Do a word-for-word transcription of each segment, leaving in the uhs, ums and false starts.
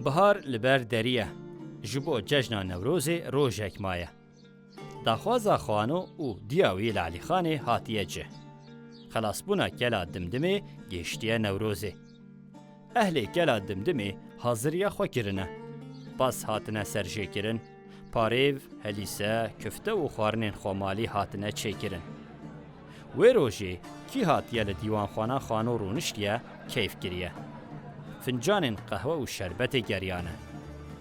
Bihar li ber derî ye. Ji bo cejna Newrozê rojek maye. Daxwaza Xano û diya wî li Elîxanê hatiye cih. Xelasbûna Kela Dimdimê gihiştiye Newrozê. Ehlê Kela Dimdimê haziriya xwe kirine. Pas hatine serjêkirin. Parêv, helîse, kifte û xwarinên xwemalî hatine çêkirin. Wê rojê kî hatiye li dîwanxwana Xano rûniştiye, keyf kiriye. Fincanên qehwe û şerbetê geriyane.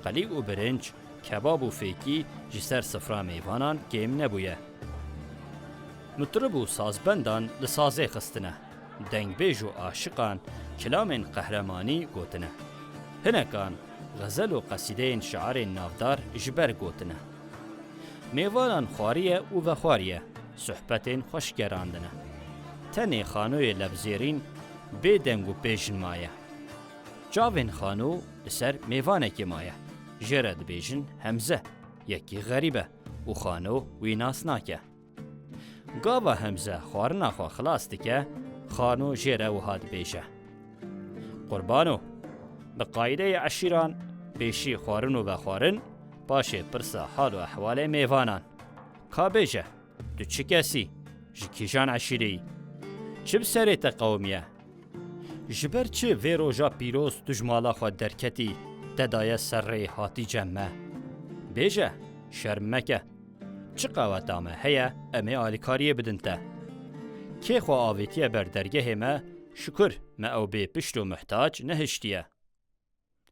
Qelî û birinc, kebab û fêkî ji ser sifra mêvanan kêm nebûye. Mitrib û sazbendan li sazê xistine. Dengbêj û aşiqan kilamên qehremanî gotine. Hinekan xezel û qesîdeyên şiarên navdar ji ber gotine. Mêvanan xwariye û vexwariye, sohbetên xweş gerandine. Tenê Xanoyê Lebzêrîn bê deng û pêjin maye. Çavên Xano li ser mêvanekê maye. Jê re dibêjin Hemze, yekî xerîb e û Xano wî nas nake. Gava Hemze xwarina xwe xilas dike, Xano jê re wiha dibêje: Qurbano, bi qaîdeyê eşîran pêşî xwarin û vexwarin, paşê pirsa hal û ehwalê mêvanan. Ka bêje, tu çi kesî, ji kîjan eşîrê yî? Çi bi serê te qewimiye? Ji ber çi vê roja pîroz tu ji mala xwe derketî, te daye ser rê hatî cem me? Bêje, şerm meke. Çi qeweta me heye, em ê alîkariyê bidin te. Kê xwe avêtiye ber dergehê me, şukur me ew bê pişt û muhtac nehiştiye.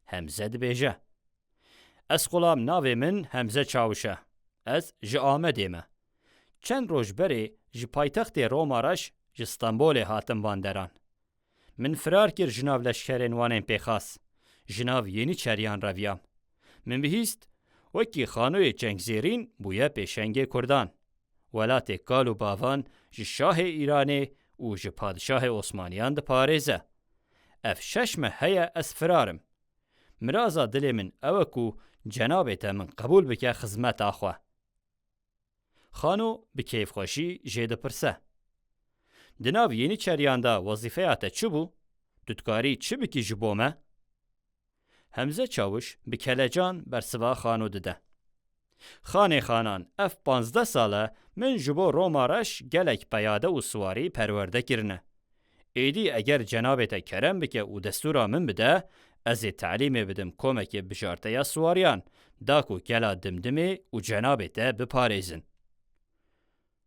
Hemze dibêje: Ez xulam, navê min Hemze Çawiş e. Ez ji Amedê me. Çend roj berê ji paytextê Roma re ji Stenbolê hatim van deran. Min firar kir ji nav leşkerên wan ên pêxas, ji nav Yênîçeriyan reviyam. Min bihîst, wekî Xanoyê Çengzêrîn bûye pêşengê Kurdan. Welatê kal û bavan ji şahê Îranê û ji padişahê Osmaniyan diparêze. Ev şeş meh heye ez firar im. Miraza dilê min ew e ku cenabê te min qebûl bike xizmeta xwe. Xano bi keyfxweşî jê dipirse: Di nav Yênîçeriyan de wezîfeya te çi bû? Tu dikarî çi bikî ji bo me? Hemze Çawiş bi kelecan bersiva Xano dide: Xanê Xanan, ev panzdeh sal e min ji bo Roma reş gelek peyade û siwarî perwerde kirine. Êdî eger cenabê te kerem bike û destûra min bide, ez ê telîmê bidim komekê bijarteya siwariyan, da ku Kela Dimdimê û cenabê te biparêzin.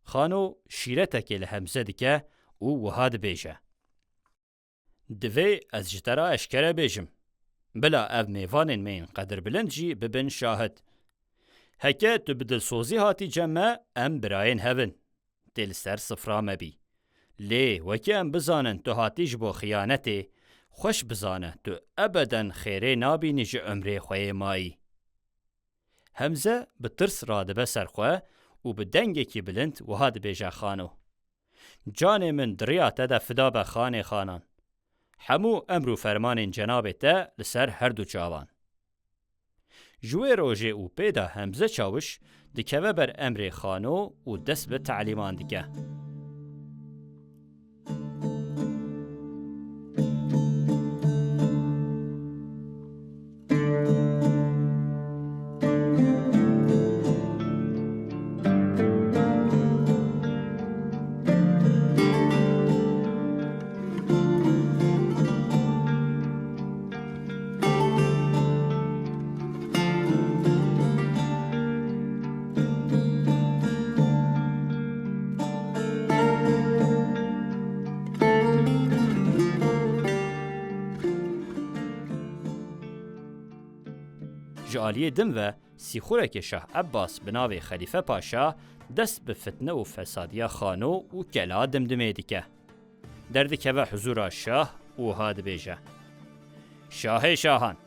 Xano şîretekê li Hemze dike û wiha dibêje: Divê ez ji te re eşkere bêjim. Bila ev mêvanên me yên qedirbilind jî bibin şahid. Heke tu bi dilsozî hatî cem me, em birayên hev in. Tê li ser sifra me bî. Lê wekî em bizanin tu hatî ji bo xiyanetê, xweş bizane tu ebeden xêrê nabînî ji umrê xwe yê mayî. Hemze bi tirs radibe ser xwe û bi dengekî bilind wiha dibêje: Xano, canê min di riya te de fida be Xanê Xanan. Hemû emr û fermanên cenabê te li ser her du çavan. Ji wê rojê û pê de Hemze Çawiş dikeve ber emrê Xano û dest bi telîman dike. Ji aliyê din ve sîxurekê Şah Ebbas bi navê Xelîfe Paşa dest bi fitne û fesadiya Xano û Kela Dimdimê dike. Derdikeve huzûra şah û wiha dibêje: Şahê şahan,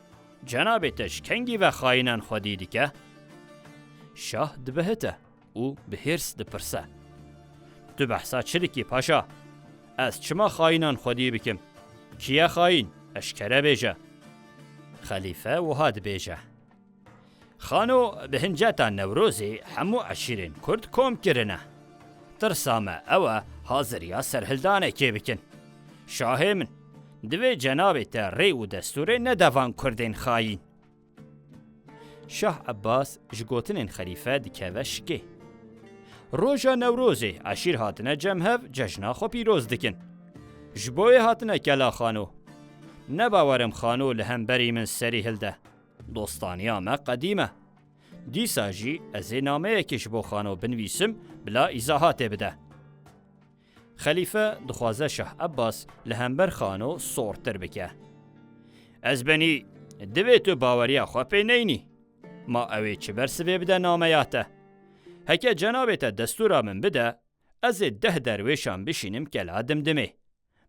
cenabê te ji kengî ve xayînan xwedî dike? Şah dibihite û bi hêrs dipirse: Tu behsa çi dikî paşa? Ez çima xayînan xwedî bikim? Kî ye xayîn? Eşkere bêje. Xelîfe wiha dibêje: Xano, bi hinceta Newrozê hemû eşîrên Kurd kom kirine. Tirsa me ew e haziriya serhildanekê bikin. Şahê min, divê cenabê te rê û destûrê nede van Kurdên xayîn. Şah Ebbas ji gotinên xelîfe dikeve şikê. Roja Newrozê eşîr hatine cem hev cejna xwe pîroz dikin. Ji bo wê hatine kela Xano. Ne bawerim Xano li hemberî min serî hilde. Dostaniya me qedîm e. Dîsa jî ez ê nameyekê ji bo Xano binivîsim, bila îzahatê bide. Xelîfe dixwaze Şah Ebbas li hember Xano sortir bike. Ez benî, divê tu baweriya xwe pê neynî. Ma ew ê çi bersivê bide nameya te? Heke cenabê te destûra min bide, ez ê deh derwêşan bişînim kela Dimdimê.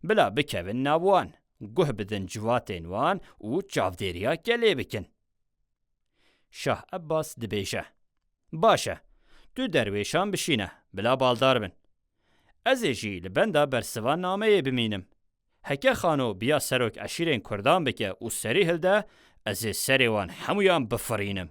Bila bikevin nav wan, guh bidin civatên wan û çavdêriya kelê bikin. Şah Ebbas dibêje, Baş e, tu derwêşan bişîne, bila baldar bin. Ez ê jî li benda bersiva nameyê bimînim. Heke Xano biya serok eşîrên Kurdan bike û serî hilde, ez ê serê wan hemûyan bifirînim.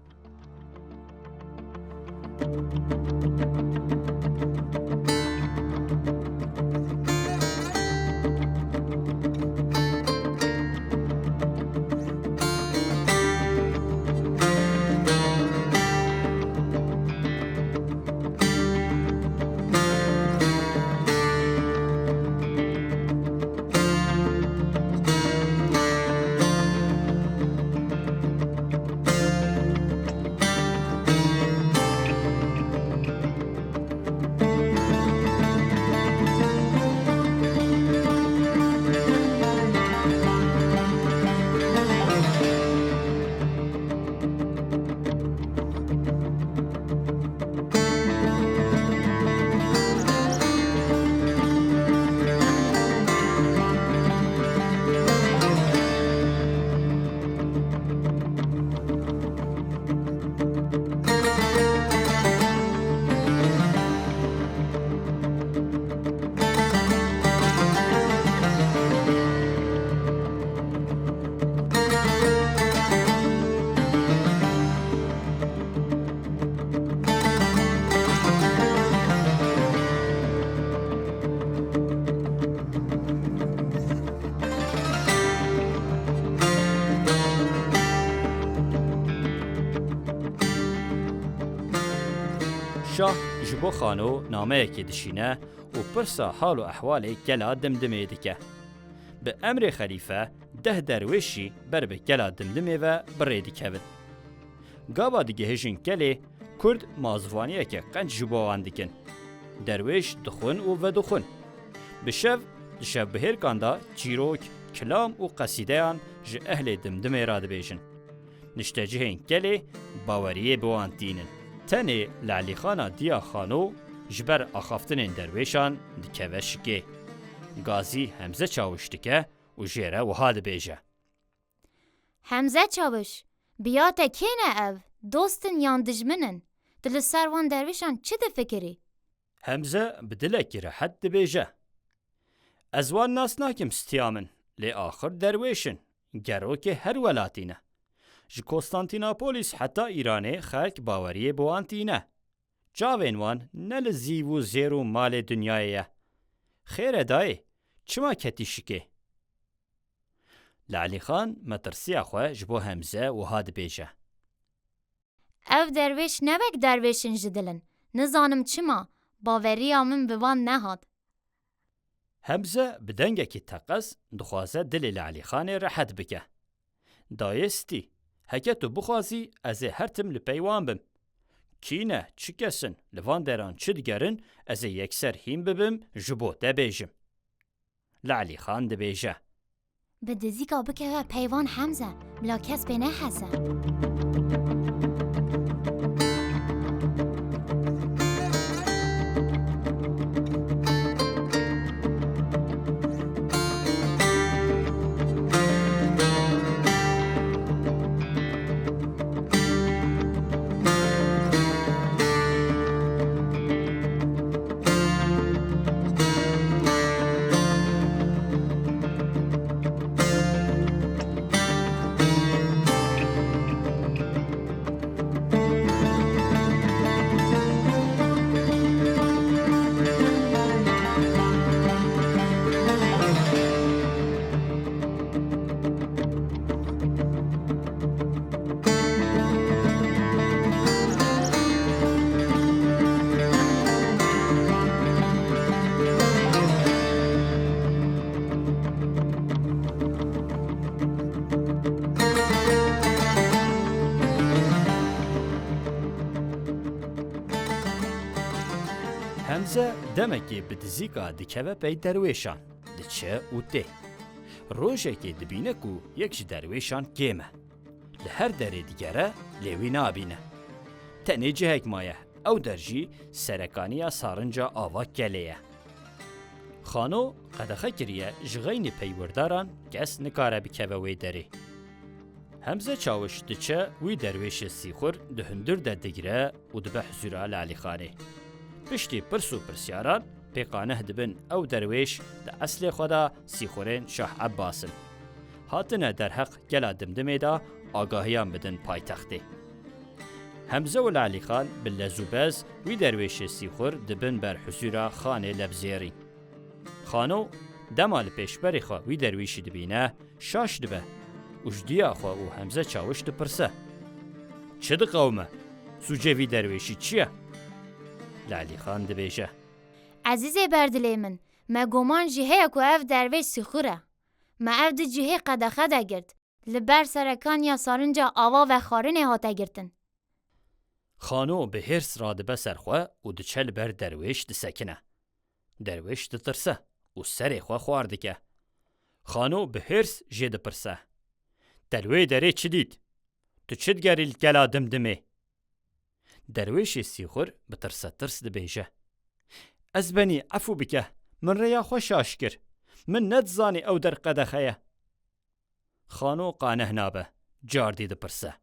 Şah ji bo Xano nameyekê dişîne û pirsa hal û ehwalê kela Dimdimê dike. Bi emrê xelîfe deh derwêş jî ber bi kela Dimdimê ve bi rê dikevin. Gava digihêjin kelê, Kurd mazvaniyeke qenc ji bo wan dikin. Derwêş dixwin û vedixwin. Bi şev di şevbihêrkan de çîrok, kilam û qesîdeyan ji ehlê Dimdimê re dibêjin. Niştecihên kelê baweriyê bi wan tînin. Tenê li Elîxana Diya Xano ji ber axaftinên derwêşan dikeve şikê. Gazî Hemze Çawiş dike û jê re wiha dibêje. Hemze Çawiş, biya te kê ne ev? Dost in yan dijmin in? Tu li ser wan derwêşan çi difikirî? Hemze bi dilekî rehet dibêje, Ez wan nas nakim stiya min, lê axir derwêş in, gerokê her welatî ne. Ji Konstantînopolîs heta Îranê xelk baweriyê bi wan tîne. Çavên wan ne li zîv û zêr û malê dinyayê ye. Xêr e dayê, çima ketî şikê? Li Elîxan metirsiya xwe ji bo Hemze wiha dibêje. Ev derwêş ne wek derwêşên ji dil in. Nizanim çima, baweriya min bi wan nehat. Hemze bi dengekî teqez dixwaze dilê li Elîxanê rehet bike. Dayê stî, heke tu bixwazî, ez ê her tim li pey wan bim. Kî ne, çi kes in, li van deran çi digerin, ez ê yekser hîn bibim, ji bo te bêjim. Li Elîxan dibêje. Bi dizîka bikeve peyvan Hemze, bila kes pê nehese. Hemze demekê bi dizîka dikeve pey derwêşan, diçe û tê. Rojekê dibîne ku yek ji derwêşan kêm e. Li her derê digere, lê wî nabîne. Tenê cihek maye, ew der jî serekaniya sarinca ava kelê ye. Xano qedexe kiriye, ji xeynî peywirdaran kes nikare bikeve wê derê. Hemze Çawiş diçe wî derwêşê sîxur di hundir de digire û dibe huzura Lalîxanê. Piştî pirs û pirsyaran pê qaneh dibin ew derwêş di eslê xwe de sîxurên Şah Ebbas in. Hatine derheq gela Dimdimê de agahiyan bidin paytextê. Hemze û Lalîxan bi lez û bez wî derwêşê sîxur dibin ber huzura Xanê Lebzêrîn. Xano dema li pêşberê xwe wî derwêşî dibîne, şaş dibe û ji diya xwe û Hemze Çawiş dipirse, "Çi diqewime? Sûcê vî derwêşî çi ye?" Lalîxan dibêje, "Ezîzê berdilê min, me goman jî heye ku ev derwêş sîxur e. Me ev di cihê qedexe de girt. Li ber serekaniya sarinca ava vexwarinê hate girtin." Xano bi hêrs radibe ser xwe û diçe li ber derwêş disekine. Derwêş ditirse û serê xwe xwar dike. Xano bi hêrs jê dipirse, "Te li wê derê çi dît? Tu çi digerî li gela Dimdimê?" Derwêşê sîxur bi tirsetirs dibêje, "Ez benî efû bike, min rêya xwe şaş kir. Min nedizanî ew der qedexe ye." Xano qaneh nabe, cardî dipirse,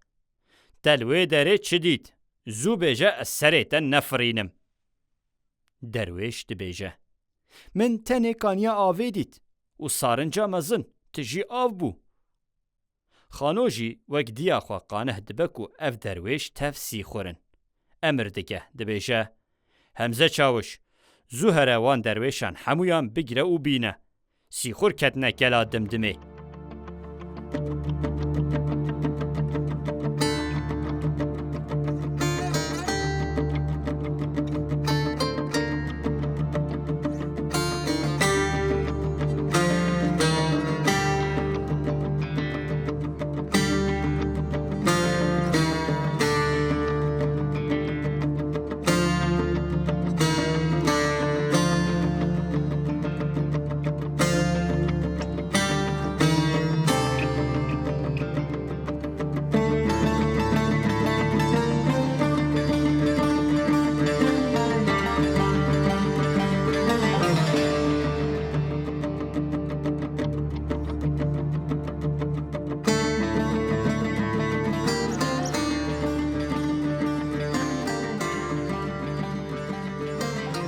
"Te li wê derê çi dît? Zû bêje, ez serê te nefirînim." Derwêş dibêje, "Min tenê kaniya avê dît û sarinca mezin, tijî av bû." Xano jî wek diya xwe qaneh dibe ku ev derwêş tev sîxur in. Emir dike, dibêje, "Hemze Çawiş, zû here wan derwêşan hemûyan bigire û bîne. Sîxur ketine gela Dimdimê."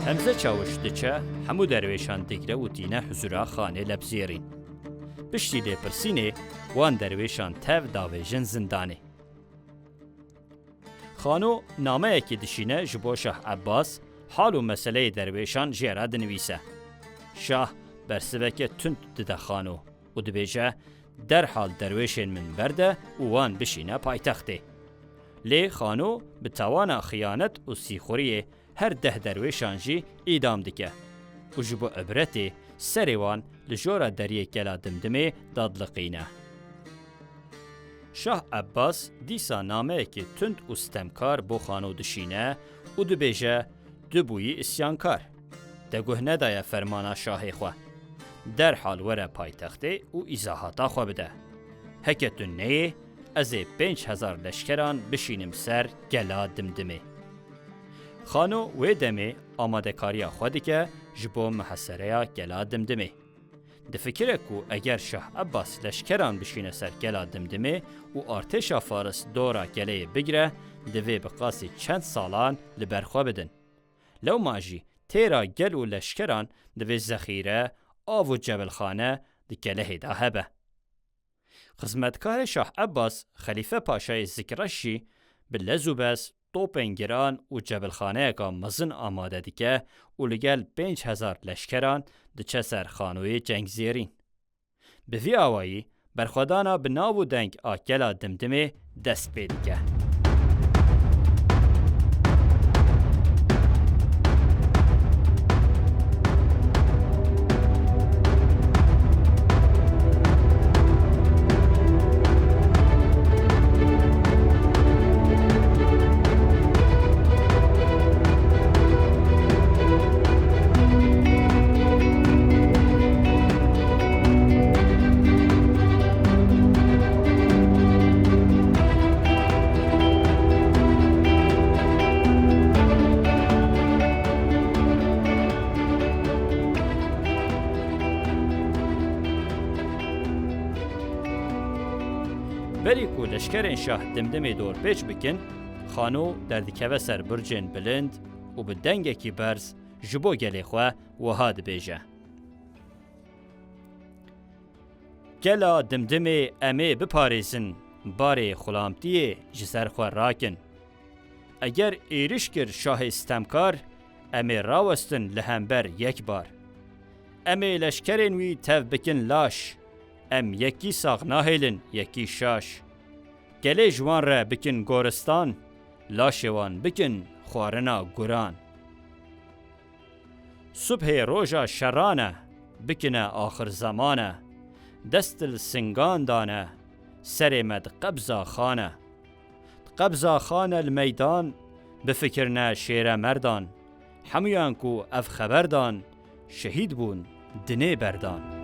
Hemze Çawiş diçe, hemû derwêşan digre û tîne huzura Xanê Lebzêrîn. Piştî lêpirsînê wan derwêşan tev davêjin zindanê. Xano nameyekê dişîne ji bo Şah Ebbas, hal û meseleyê derwêşan jê re dinivîse. Şah bersiveke tund dide Xano û dibêje, "Derhal derwêşên min berde û wan bişîne paytextê." Lê Xano bi tawana xiyanet û sîxuriyê her deh derwêşan jî îdam dike û ji bo ibretê serê wan li jora deriyê Gela Dimdimê dadliqîne. Şah Ebbas dîsa nameyekê tund û stemkar bo Xano dişîne û dibêje, "Tu bûyî isyankar. Te guh nedaye fermana şahê xwe. Derhal were paytextê û îzahata xwe bide. Heke tu neyê, ez ê pênc hezar leşkeran bişînim ser Gela Dimdimê." Xano wê demê amadekariya xwe dike ji bo mihesereya Gela Dimdimê. Difikire ku eger Şah Ebbas leşkeran bişîne ser Gela Dimdimê û artêşa Faris dora geleyê bigire, divê bi qasî çend salan li ber xwe bidin. Lewma jî têra gel û leşkeran divê zexîre, av û cebilxane di gelehê de hebe. Xizmetkarê Şah Ebbas, Xelîfe Paşayê Zikreş jî bi lez û bez, topên giran û cebilxaneyeka mezin amade dike û li gel pênc hezar leşkeran diçe ser Xanoyê Cengzêrîn. Bi vî awayî berxwedana bi nav û deng a Gela Dimdimê dest pê dike. Berî ku leşkerên şah Dimdimê dorpêç bikin, Xano derdikeve ser bircên bilind û bi dengekî berz ji bo gelê xwe wiha dibêje: Gela Dimdimê em ê biparêzin, barê xulamtiyê ji ser xwe rakin. Eger êriş kir şahê stemkar, em ê rawestin li hember yek bar. Em ê leşkerên wî tev bikin laş, em yekî sax nahêlin, yekî şaş. Gelê ji wan re bikin goristan, laşê wan bikin xwarina guran. Subhê roja şeran e, bikine axir zeman e. Dest li singan dane, serê me di qebza xan e. Di qebza xan e li meydan, bifikirine şêre merdan. Hemûyan ku ev xeber dan, şehîd bûn, dinê berdan.